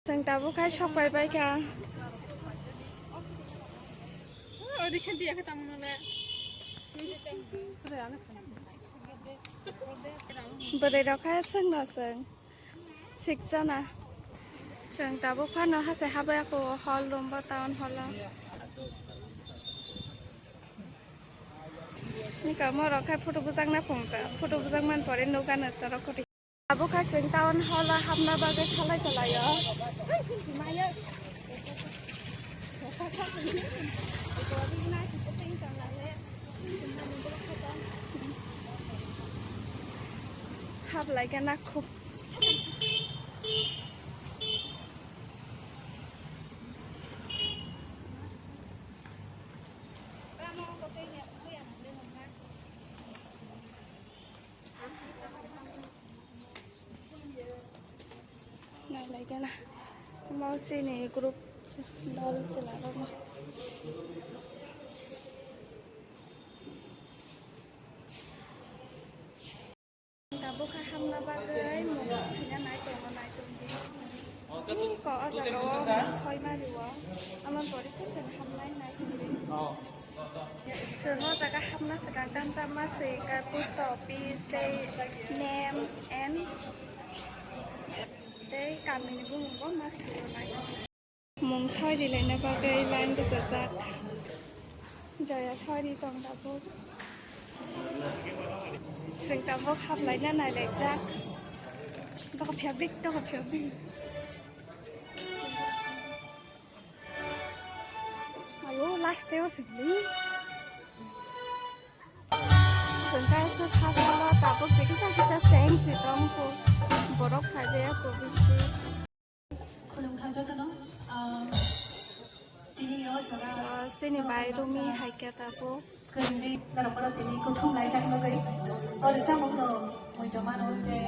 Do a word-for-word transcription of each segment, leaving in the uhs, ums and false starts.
Chwng tabuk khai sok pai pai kha. Bwrwi rok khe chwngno chwng sikjana. Chwng tabuk phano hachai habwi ako hall room bo, town hall o. Nika morok khai photo bujakna phungkha. Photo bujak man pore nukgano torok koti. Abo khai chwng town hall o hapna bagwi khalai tolaio. Hablai gana khub. Nai lai gana. Mau sini group dol chwla rok. Tabuk kha hamna bagwi mung sina nai tongo, nai tongdi. Ko o jaga o mung soi mari o. Amon pore se chwng hamnai nai tongdi. Chwng o jaga hapna swkang tam tam ma swi ka post office tei name and tei kamini bumung bo ma swi o nai. Mung soi ri laina bagwi line bwchajak. Joya soi ri tong tabuk. Chwng tabuk haplaina nailaijak. Doka phiyok dik, doka phiyok dik. Ayo, last teo sibli. Chwng kaisa khasalo tabuk je kisa kisa seng si tongkho. Borok phaibai ako bisi. Khulumkha jotono, ah, tini o jora Ah, chini bai Rumi hai khe tabuk. Kwrwini norokno tini kuthum laijak bagwi o rwchapmungno muitu mano hwnde.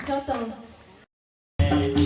Joto. Thank you.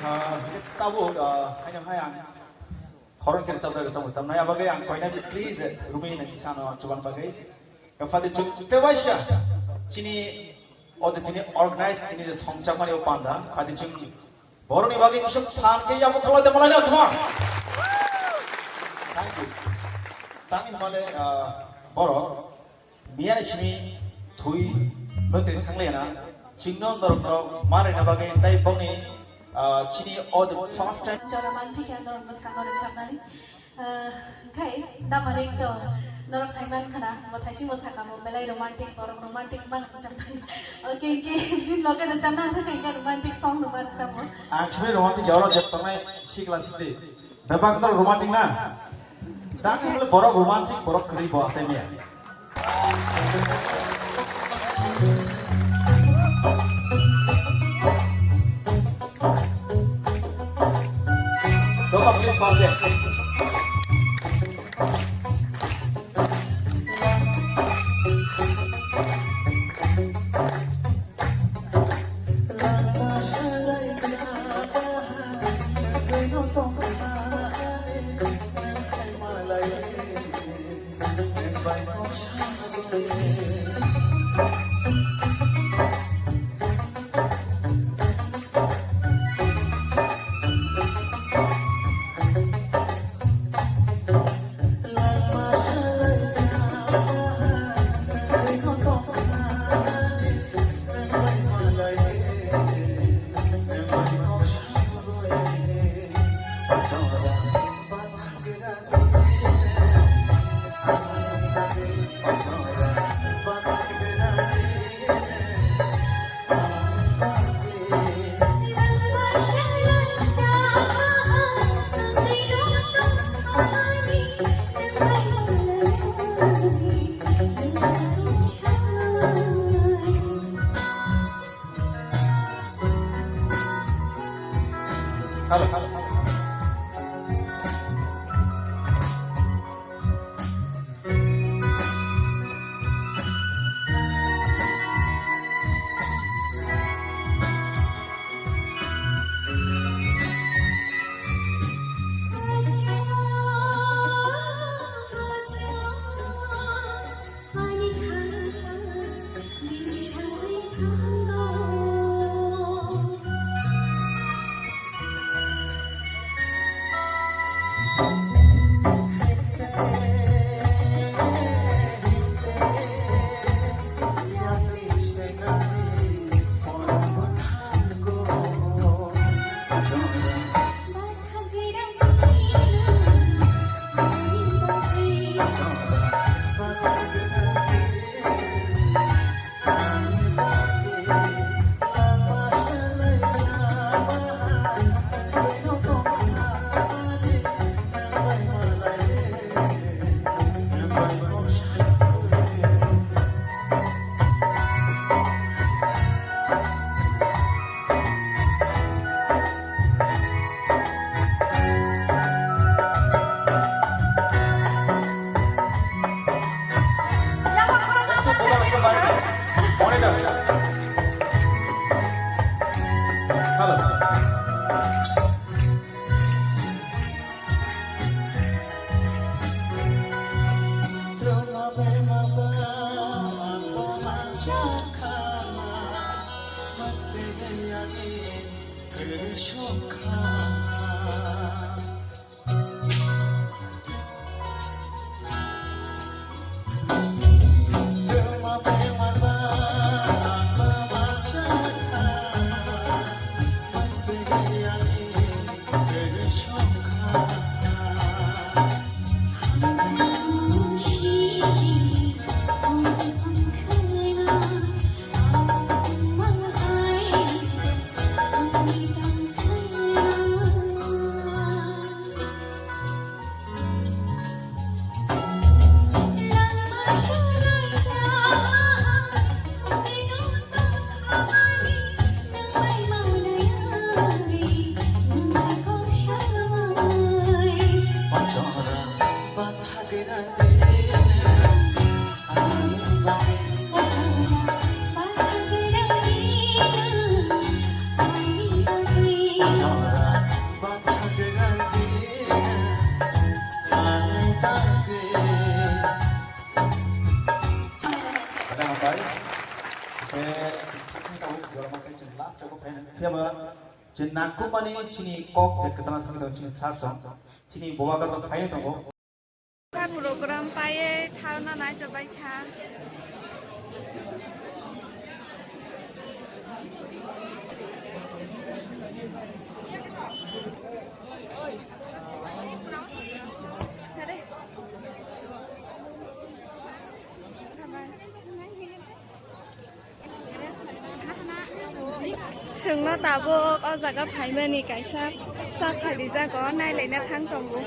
Uh, tabuk, uh, haino hai ang khorang khe rwchapjak rwchapmung rwchapnai, abagwi ang koina please rumi nang isano chuban bagwi. Phadi chwng tewaisa chini o je tini organize tini je songchakmani o panda, phadi chwng borokni bagwi kisa phan khe yamo khalai de malai na thuma. Thank you. Tangwi hwnmale, ah, borok miyani simi thui bwkri thanglai na chwngno norokno ma rwna bagwi tei bongni, ah, chini o je first time. Jora man thikya norok bwskango rwchapnani. Ah, khai, damaring to, norok saiman khana, bo thaising bo sakamo, belai romantic, borok romantic bang rwchapnai. Okay, okay, din loge rwchapna thang khai romantic song no ma rwchapmo. Ang simi romantic yoro jep tongnai sikla sikli. Bebak to romantic na? Dang khe borok romantic, borok kwrwi bo asai maya. Doka, please, Parke. Hello, hello, hello. Chini nangkukmani chini kok je kwchangma thangwi tongo, chini sasong, chini bubagra rok phaino tongo. Program paiwi thauna naijabai kha. Chwngno tabuk o jaga phaimani kaisa sak phalijago, nailaina thang tongo.